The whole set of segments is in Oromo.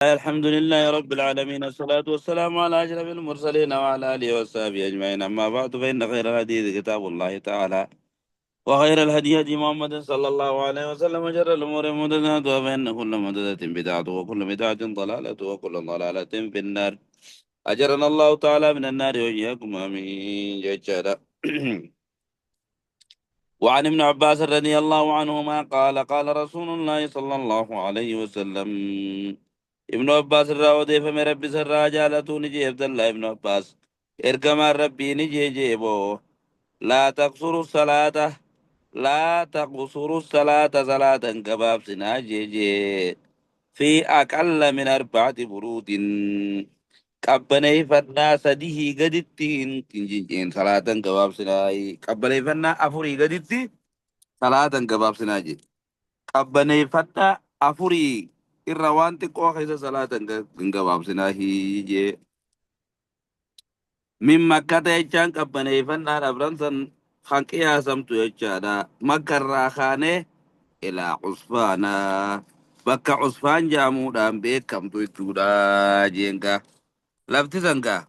الحمد لله رب العالمين، الصلاة والسلام على أشرف المرسلين وعلى آله وصحبه أجمعين. أما بعد، فإن خير الحديث كتاب الله تعالى، وخير الهدي هدي محمد صلى الله عليه وسلم، وشر الأمور محدثاتها، فإن كل محدثة بدعة، وكل بدعة ضلالة، وكل ضلالة في النار. أجرنا الله تعالى من النار وإياكم، آمين. جل وعن ابن عباس رضي الله عنهما قال: قال رسول الله صلى الله عليه وسلم. ابن عباس الراودي فمن ربي سر جالتو نجي عبد الله ابن عباس اركما ربي نجي جيبو: لا تقصروا الصلاة، لا تقصروا الصلاة، صلاة كباب سنا جي جي في أقل من 4 برود. qabbaneeffannaa sadihii gaditti hin jijjiin salaatan gabaabsinaa. Qabbaneeffannaa afurii gaditti salaatan gabaabsinaa jedhe. Qabbaneeffannaa afurii irra waan xiqqoo keessa salaatan hin gabaabsinaa jee. Min Makkata jechaan qabbaneeffannaan afran san kan qiyaasamtu jechaadha. Makkarraa kaanee ilaa Cusfaanaa, bakka Cusfaan jaamuudhaan beekamtu jechuudha jeengaa. Lafti sangaa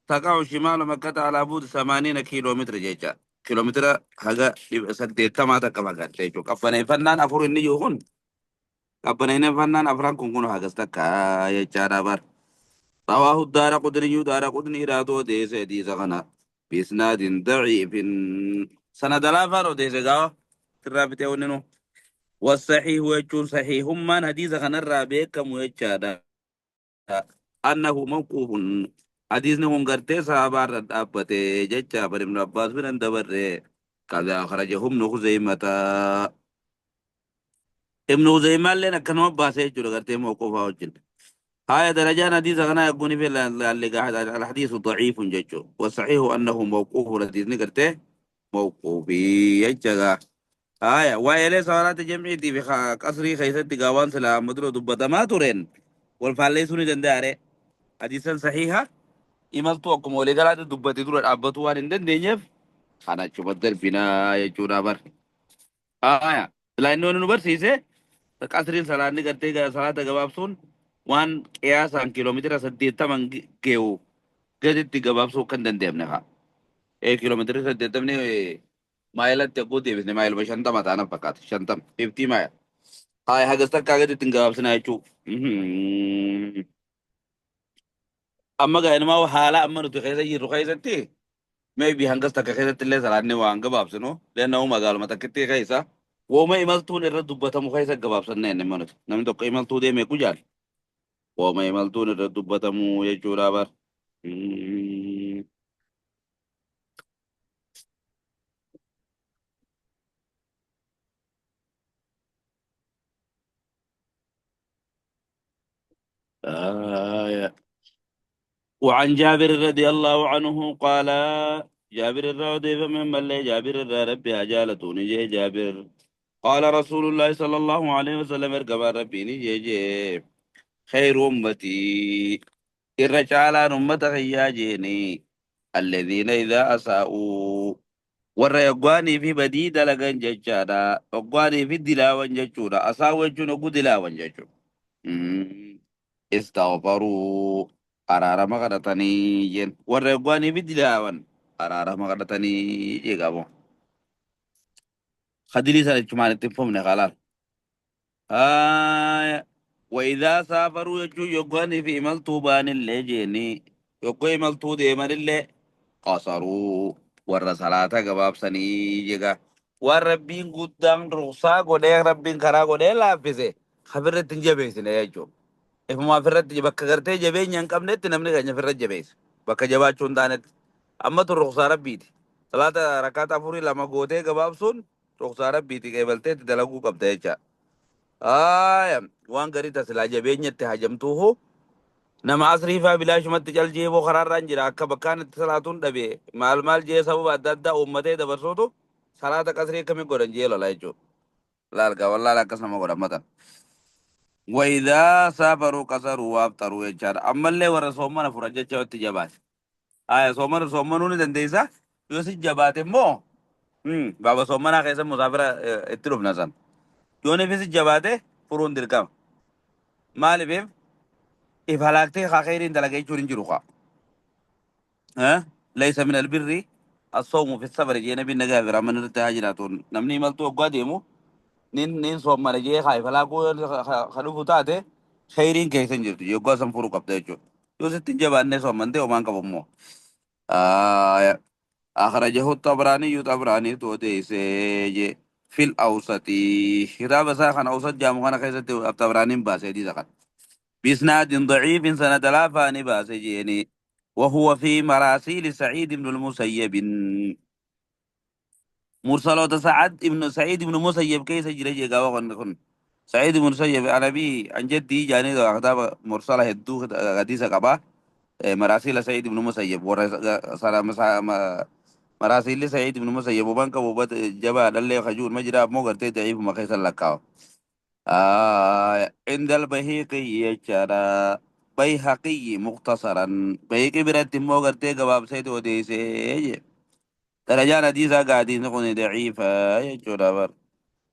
تقع شمال مكة على بعد 80 كيلومتر jecha. Kiiloomeetira haga 80 takka fagaate jechuudha. Qabbaneeffannaan afur inni jiru kun, qabbaneeffannaan afran kun hagas takka jechaadha bar. رواه الدار قطني، دار قطني راتو ديس حديث غنا بإسناد ضعيف، سند لا فارو ديس غاو ترابتي وننو. والصحيح يجون صحيح من حديث غنا الرابع كم يجادا أنه موقوف. حديث نهون غرتي صحابة رد أبته جچا بر ابن عباس بن دبر. كذا أخرجه ابن خزيمة. ابن خزيمة لنا كانوا باسه جور غرتي موقوفة وجل. هاي درجان حديث غنا يكون في اللي قاعد الحديث ضعيف جچو، والصحيح أنه موقوف. حديث نغرتي موقوفي يجا. هاي وإلى صلاة جمعيتي في قصري خيست قوان سلام مدرو دبتا ما تورين والفالي سوني دنداري. حديثا صحيحة imaltuu akkuma walii galaatti dubbatee dura dhaabbatu waan hin dandeenyeef kana achuma darbinaa jechuudha bar. Aya, silaa inni nu barsiise qasriin salaanni gartee salaata gabaabsuun waan qiyaasaan kiiloomeetira 80 ge'u gaditti gabaabsuu kan danda'amne haa. Ee, kiiloomeetira 80 maayilatti akkuu deebisne maayiluma 50 taana fakkaata, 50, 50 maayil. Haa, hagas takkaa gaditti hin gabaabsinaa jechuu. Amma gaa ilmaa haala amma nuti keessa jirru keessatti maybe hangas takka keessatti illee salaanni waan gabaabsinu leennamu magaaluma takkitti keessa wooma imaltuun irra dubbatamu keessa gabaabsanne inni nuti namni tokko imaltuu deeme gujaal wooma imaltuun irra dubbatamu jechuudha bar. آه. وعن جابر رضي الله عنه قال، جابر الرضي فمن ملي جابر ربي أجالته نجي جابر: قال رسول الله صلى الله عليه وسلم، اركب ربي نجي جي: خير أمتي، الرجالان أمة خياجيني، الذين إذا أساءوا، warra yoggaanii fi badii dalagan jechaadha. Yoggaanii fi dilaawan jechuudha. Asaa'u jechuun oguu dilaawan jechuudha. Istaghfaruu, araarama kadhatanii jeen. Warra yoggaanii fi dilaawan araarama kadhatanii jeeqamu. Khadilii sana jechumaan itti hin fufne khalaal. Haaya. وإذا سافروا jechuun yoggaanii fi imaltuu baanillee jeeni. Yoggoo imaltuu deemanillee qasaruu, warra salaata gabaabsanii jega. Waan rabbiin guddaan ruqsaa godhee, rabbiin karaa godhee laaffise hafirratti hin jabeessine jechuudha. Ifuma ofirratti bakka gartee jabeenya hin qabnetti namni keenya ofirra jabeessa. Bakka jabaachuu hin taanetti. Amma tun ruqsaa rabbiiti. Salaata rakkaata afurii lama gootee gabaabsuun ruqsaa rabbiiti, qeebaltee itti dalaguu qabda jecha. Haaya, waan garii tasilaa jabeenyatti hajamtuuhu nama asrii faa bilaashumatti caljeeboo karaarraan jira akka bakkaan itti salaatuun dhabe maal maal jee sababa adda addaa uummatee dabarsuutu salaata qasrii akkamii godhan jee lola jechuudha. Laal gaa, wallaala akkas nama godhan matan. وإذا سافروا قصروا وأفطروا jechaadha. Ammallee warra soomana furan jecha itti jabaate. Aya, soomana soomanuu ni dandeessa. Yoo si jabaate immoo baaba soomanaa keessa musaafira itti dhufna san. Yoo nafis jabaate furuun dirqama. Maaliif if halaaktee haa khayriin dalaga jechuun hin jiru kaa. Laysa min albirri as-sawmu fi safari jee nabiin nagaa fi rahmanni irratti haa jiraatu. Namni imaltuu waggaa deemu nin soommana jee haa if halaakuu ka dhufu taate khayriin keessa hin jirtu yoggaa san furuu qabda jechuudha. Yoo sitti hin jabaannee soommante homaan qabu immoo. أخرجه الطبراني طبراني توديسي في الأوسط كتاب ساخن أوسط جامو خانا خيست الطبراني باسي دي زخن بإسناد ضعيف سنة لافاني باسي جيني وهو في مراسيل سعيد بن المسيب مرسلات سعد ابن سعيد بن المسيب كيس جري جاوا سعيد بن المسيب عن أبي عن جدي جاني كتاب مرسلة هدو حديث قبا مراسيل سعيد بن المسيب مراسيل سعيد بن المسيب وبنك وبت جبا دلله خجور مجرى مو غرتي ضعيف ما خيس لكاو عند البيهقي يجرى بيهقي مختصرا بيهقي برت مو غرتي جواب سيد وديسي درجان حديثا قاعدين نكون ضعيفة يجرى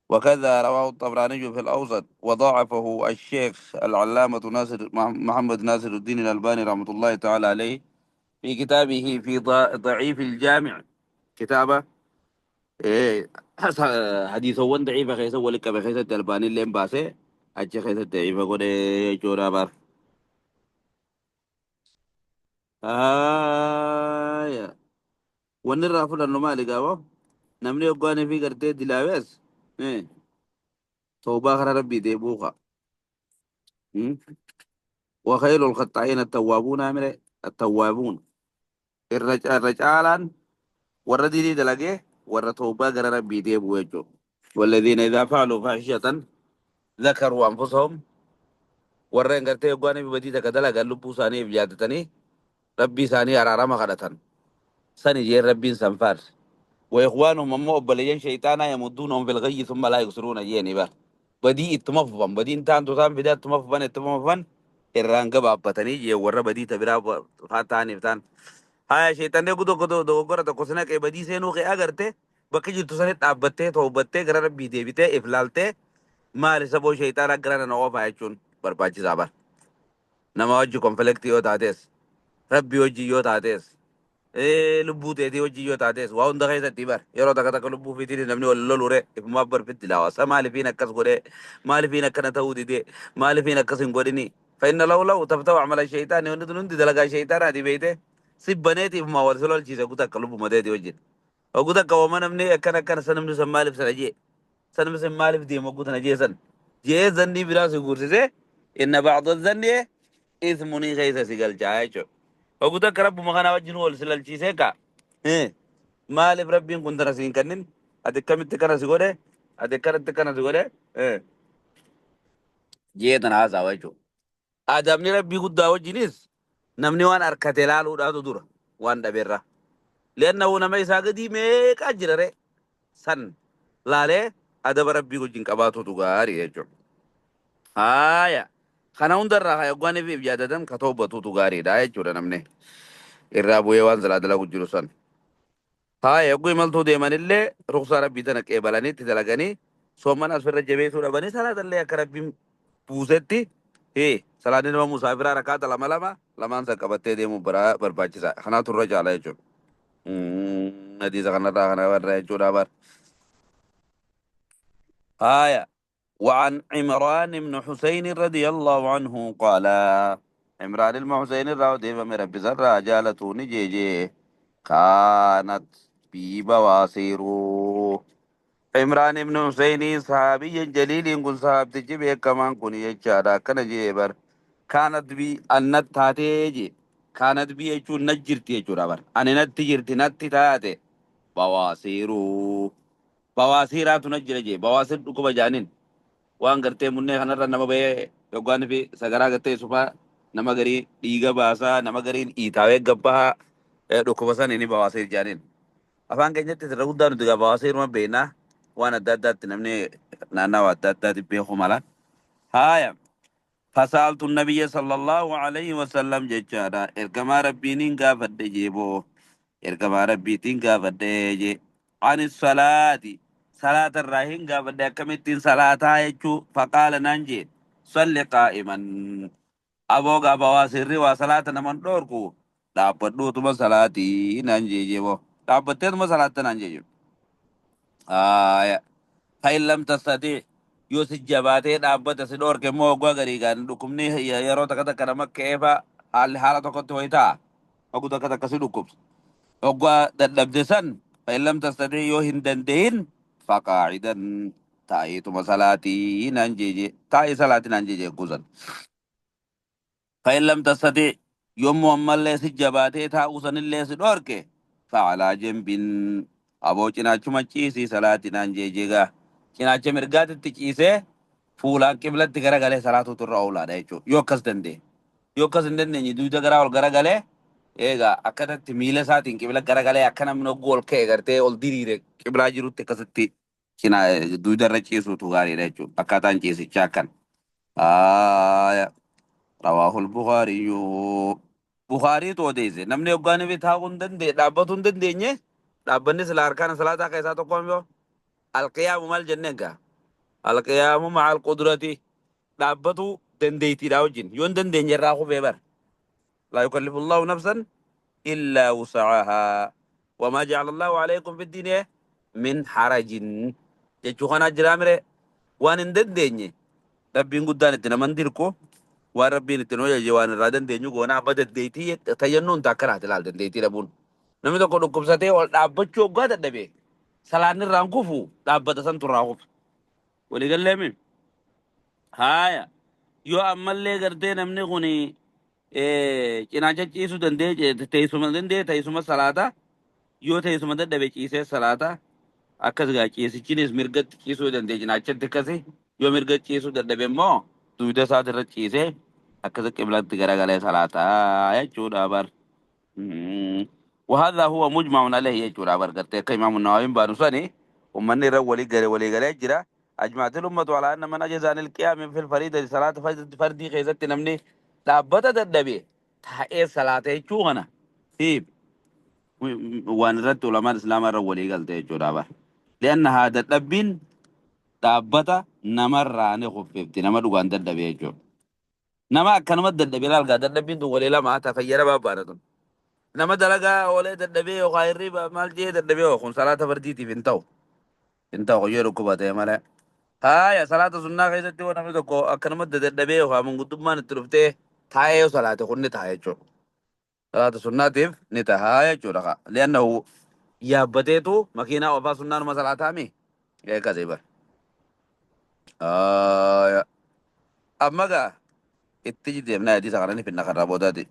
وكذا رواه الطبراني في الأوسط وضعفه الشيخ العلامة ناصر محمد ناصر الدين الألباني رحمة الله تعالى عليه في كتابه في ضعيف الجامع كتابة إيه حديث هو ضعيف خيسة ولك بخيسة الألباني اللي مباسه أجي خيسة ضعيفة قد جورا بار آه ونرى فلان مالك أبو نمني يقاني في قرتي دلاويس إيه توبة خير ربي ديبوها وخير الخطائين التوابون أمر التوابون الرجالا والردي دلقه ور توبة غير ربي ديبو يجو والذين إذا فعلوا فاحشة ذكروا أنفسهم ورين قرتي يقاني ببدي تكدلق اللبو ساني بجادتني ربي ساني أرارما خدتن ساني جير ربي سنفار وإخوانهم أمو أبليين شيطانا يمدونهم في الغي ثم لا يقصرون جيني بار بدي اتمفن بدي انتان تسان فدا اتمفن اتمفن irraan gabaabbatanii jee warra badii ta biraa taaniif taan haya sheexanni tokko dogoggora tokko sana qee badii seenuu qee agarte bakki jirtu sanitti dhaabbattee toobattee gara rabbii deebitee if laaltee maali saboo sheexaana gara nana oofaa jechuun barbaachisaa bara nama wajji konfilektii yoo taates rabbii wajji yoo taates lubbuu teetii wajji yoo taates waa hunda keessatti bar yeroo takka takka lubbuu fiitiin namni wal lolure ifumaaf barfitti laawasa maalifiin akkas godhee maalifiin akkana ta'uu didee maalifiin akkas hin godhini فإن لو لو تفتح عمل الشيطان يوند نندي دلقا شيطان هذه بيته سبنيتي فما ورسول الشيء قلت قلوب مديتي وجه وقلت ومن مني كان كان سنم سمالف سنجي سنم سمالف دي موجود نجي سن جي زني براس يقول إن بعض الظن إثمني غيث سيقال جايشو وقلت رب مغانا وجه ورسول الشيء كا إيه مالف ربي كنت رسين كنن أتكلم تكنا سيقوله أتكلم تكنا سيقوله إيه جي تنازع وجهه Adabni rabbii guddaa wajjinis namni waan harkate ilaaluudhaatu dura waan dhabeerra. Leannahu nama isaa gadii meeqaa jira re san laalee adaba rabbii wajjin qabaatutu gaarii jechuudha. Haaya kana hundarraa haa yoggaanii fi yaadatan ka toobatutu gaariidha jechuudha namni irraa bu'ee waan silaa dalagu jiru san. Haaya yogguu imaltuu deemanillee ruksaa rabbii tana qeebalanii itti dalaganii soomman asirra jabeessuu dhabanii salaatallee akka rabbiin buusetti salaanni nama musaafiraa rakkaata lama lama lamaan san qabattee deemuun barbaachisa. Kanaatu irra caala jechuudha. Hadiisa kanarraa kana barra jechuudha bar. Haaya. وعن عمران بن حسين رضي الله عنه قال عمران بن حسين رضي الله عنه ربي سر جالته نجيجي كانت بي بواسير عمران بن حسين صحابي جليل كن صحاب تجيب كمان كن يجارا كان جيبر كانت بي أنت تاتيجي كانت بي يجو نجرتي يجو رابر أنا نتجرتي نتي تاتي بواسير بواسيرات نجرجي بواسير دكوبا جانين waan gartee munnee kanarra nama bahee yoggaan fi sagaraa gartee suphaa nama garii dhiiga baasaa nama gariin dhiitaawee gabbahaa dhukkuba san inni bawaasiir jaaniin. Afaan keenyatti irra guddaa nuti bawaasiiruma beeknaa waan adda addaatti namni naannawa adda addaatti beeku mala. Haaya. فسألت النبي صلى الله عليه وسلم ججارا إركما ربي نينغا فدجيبو إركما ربي تينغا فدجي عن الصلاة صلاة الراهن قابل كمتين صلاة يجو فقال ننجي Salli qaa'iman. Aboo gaa bawaasirri waa salaata naman dhoorku dhaabbadhuutuma salaatii naan jeejee boo. Dhaabbatteetuma salaatta naan jeejee. Haaya. Fa'in lam tastati yoo si jabaatee dhaabbata si dhoorke immoo waggaa garii gaan dhukkubni yeroo takka takka nama ka'eefa haalli haala tokkotti wayi ta'a. Hogguu takka takka si dhukkubsa. Hoggaa dadhabde san fa'in lam tastati yoo hin dandeyin faqaacidan taa'iituma salaatii naan jeejee taa'ii salaatii naan jeejee kuusan. Fa'in lam tastati yommuu ammallee si jabaatee taa'uu sanillee si dhoorke fa'alaa jembin aboo cinaachuma ciisii salaatii naan jeejee gaa cinaacha mirgaatitti ciisee fuulaan qiblatti garagalee salaatuutu irra oolaadha jechuudha yoo akkas danda'e. Yoo akkas hin dandeenye dugda garaa ol garagalee eegaa akkanatti miila isaatiin qibla garagalee akka namni hogguu ol ka'e gartee ol diriire qiblaa jirutti akkasitti cinaa dugda irra ciisuutu gaariidha jechuudha. Akkaataan ciisichaa akkana. Haaya. Rawaahul Bukhaariyyuu. Bukhaariitu odeesse. Namni hoggaan fi taa'uu hin dandeenye dhaabbatuu hin dandeenye dhaabbanni sila harkaan salaataa keessaa tokko yoo alqiyaamu maal jenneen gaa? Alqiyaamu ma'al qudrati dhaabbatuu dandeettiidhaa wajjin yoo hin dandeenye irraa kufee bara. Laa yukallifullahu nafsan illaa wusa'ahaa wamaa ja'ala Allahu alaykum fi diini min harajin jechuu kanaa jiraa mire waan hin dandeenye rabbiin guddaan itti naman dirqu waan rabbiin itti nu ajaje waan irraa dandeenyu goona abba dandeettii tayyannuun takkanaati laal dandeettii dhabuun namni tokko dhukkubsatee ol dhaabbachuu hoggaa dadhabe salaanni irraan kufu dhaabbata santu irraa kufa waliigalleemi haaya yoo ammallee gartee namni kun cinaacha ciisuu danda'e teessuma danda'e teessuma salaata yoo teessuma dadhabe ciisee salaata akkas gaa ciisichinis mirgatti ciisuu danda'e cinaachatti akkasi yoo mirga ciisuu dadhabe immoo dugda isaatirra ciisee akkasi qiblatti garagalee salaata jechuudha bar. وهذا هو مجمع عليه يجورا بركته كإمام النووي بانو سني ومن رب ولي غري ولي غري جرا أجمعت الأمة على أن من أجاز عن القيام في الفريضة صلاة فردي خيزت نمني دابت النبي تاي صلاة چوغنا في وان رد علماء الإسلام رب ولي قالت يجورا بر لأن هذا الدبين دابت نمر خففت نمر وان النبي يجور نما كان مد النبي لا الدبين ولي لا ما تخير بابا nama dalagaa oolee dadhabee yookaan hirriba maal jee dadhabee kun salaata fardiitiif hin ta'u. Hin ta'u yoo dhukkuba ta'e malee. Haaya salaata sunnaa keessatti yoo namni tokko akkanumatti dadhabee yookaan manguddummaan itti dhuftee taa'ee yoo salaate kun ni ta'a jechuudha. Salaata sunnaatiif ni ta'a jechuudha. Li'annahu yaabbateetu makiinaa oofaa sunnaanuma salaataami. Eeggate bara. Haaya. Amma gaa itti deemnaa hadiisa kana ni finna karraa boodaati.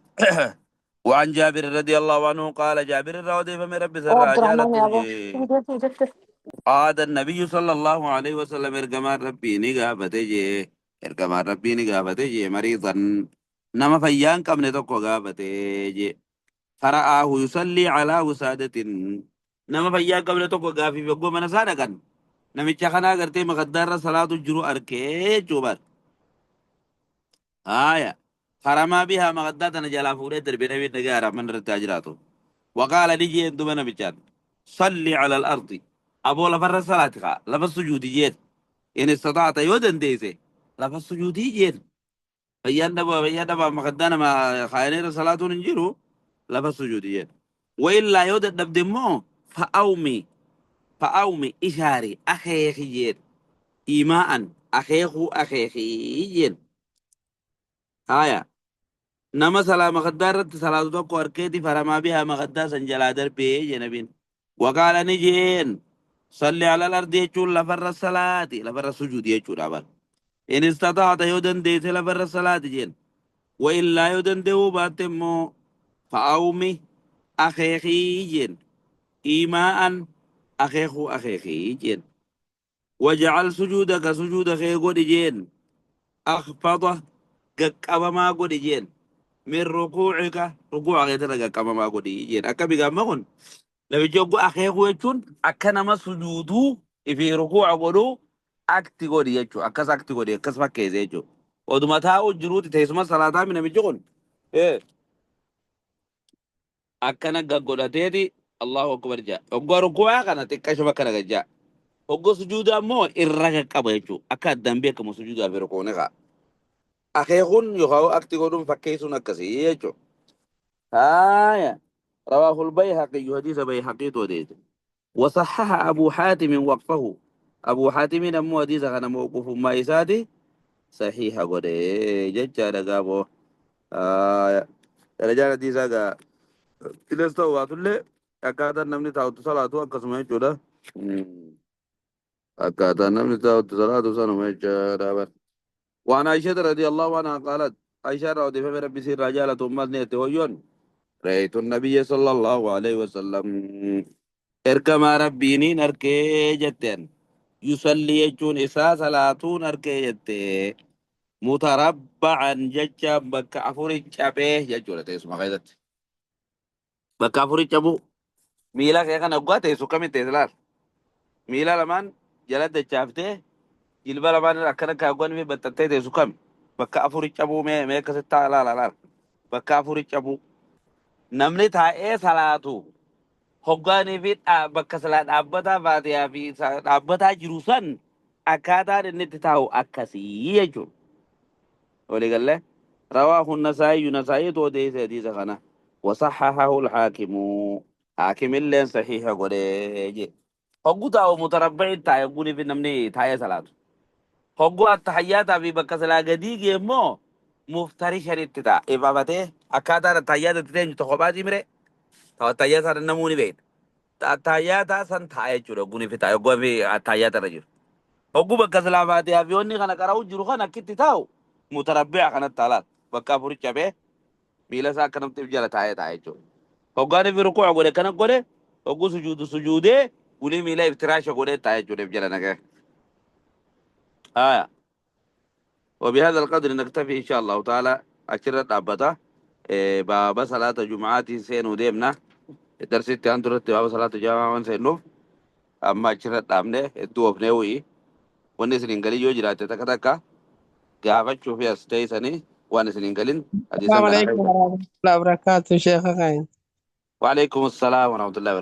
وعن جابر رضي الله عنه قال جابر رضي فمن ربي أو سر عبد الرحمن يا أبو جالت قاد النبي صلى الله عليه وسلم إرجمان ربي نقافته جي إرجمان ربي نقافته جي مريضا نما فيان كم نتوكو قافته جي فرآه يصلي على وسادة نما فيان كم نتوكو قافي فيقو من سادة نمي خنا قرتي مقدار صلاة الجرو أركي جوبر آية فرما بها مقداتنا جلا فوري دربي نبي نجارة من رتاجراته وقال لي دوبنا بيجان صلي على الأرض أبو لفر صلاتك لفر السجود جيت إن استطعت يودن ديسي لفر السجود جيت فيان دبا فيان دبا مقدانا ما خاينين صلاة ننجرو لفر السجود جيت وإلا يودن دبدمو فأومي فأومي إشاري أخيخي جيت إيماء أخيخو أخيخي جيت هايا nama salaa maqaddaa irratti salaatu tokko harkeeti faramaa bihaa maqaddaa san jalaa darbee jee nabiin. Waqaala ni jeen salli alal ardi jechuun lafarra salaati lafarra sujuudi jechuudha bar. In istataata yoo dandeesse lafarra salaati jeen. Wa illaa yoo danda'uu baatte immoo fa'aawmi akeekii jeen. Imaa'an akeekuu akeekii jeen. Waja'al sujuudaka sujuuda kee godhi jeen. Akhfada qaqqabamaa godhi jeen. من ركوعك ركوع غير قما ما قولي جين أكا بيقام كن لو جوجو أخيه يجون أكا نما سجودو في ركوع قولو أكتي قولي يجو أكاس أكتي قولي أكاس فكيز يجو ودما تاو جروت تيسما صلاة من بيجون إيه أكا نقا قولتيتي الله أكبر جاء وقوا ركوع كان تكشف كان جاء وقوا سجودا مو إرقا قبا يجو أكا الدنبيك مو سجودا في ركوع نقا Akeekuun yookaan akti godhuun fakkeessuun akkasii jechuudha. Haaya. رواه البيهقي حديث بيهقي توديت. وصحح أبو حاتم وقفه. أبو حاتم أمو حديث كان موقوف ما إساتي صحيح قده ججا قابو. آه رجال حديث هذا تلستو واتولي akkaataan namni taa'utu salaatu akkasuma jechuudha. Akkaataan namni taa'utu salaatu sanuma jechuudha. وعن عائشة رضي الله عنها قالت، عائشة رضي الله ربي سير رجالة أمت نيت هويون رأيت النبي صلى الله عليه وسلم إركما ربينين أركي جتين يصلي يجون إسا صلاتون أركي جتين متربعا جتا بك أفوري شابه جتون تيسو مغيدت بك أفوري شابو miila kee kana hoggaa teessu akkamitti teessa laal? Miila lamaan jala dachaaftee jilba lamaan irra akkana kaawwan fi baxxattee teessu kami? Bakka afuri cabuu mee mee akkasitti ta'a laala laal. Bakka afuri cabuu. Namni taa'ee salaatu hoggaanii fi bakka silaa dhaabbataa faatiyaa fi dhaabbataa jiru san akkaataan inni itti taa'u akkasii jechuudha. Walii gallee رواه النسائي نسائي توديس حديث خنا وصححه الحاكم حاكم اللين صحيح قولي هقو تاو متربع تا يقولي في نمني تاي صلاة هقو التحيات في بكا سلا قديق مو مفترشا التتا إبابته أكادا التحيات تتين تخباتي مري تا التحيات نموني بيت التحيات سن تاي جورو قوني في تاي قوني في التحيات رجل هقو بكا سلا فاتحة في وني خنا كراو جرو خنا كتي تاو متربع خنا التالات bakka afuri cabee miila isaa akka namatti jala taa'ee taa'ee jechuudha. Hoggaan fi rukuu'a godhe kana godhe hogguu sujuudu sujuudee gulii miila iftiraasha godhee taa'ee jechuudha jala nagee. آية وبهذا القدر نكتفي إن شاء الله تعالى. أشرت أبتا إيه باب صلاة جمعات سينو ديمنا درس أن ترتب باب صلاة جمعة سينو أما أشرت أمنه الدو أبنوي wanni isin hin galin yoo jiraate takka takka gaafachuu fi as teessanii waan isin hin galin السلام hadiisan kana عليكم ورحمة الله وبركاته شيخ خاين. وعليكم السلام ورحمة الله وبركاته.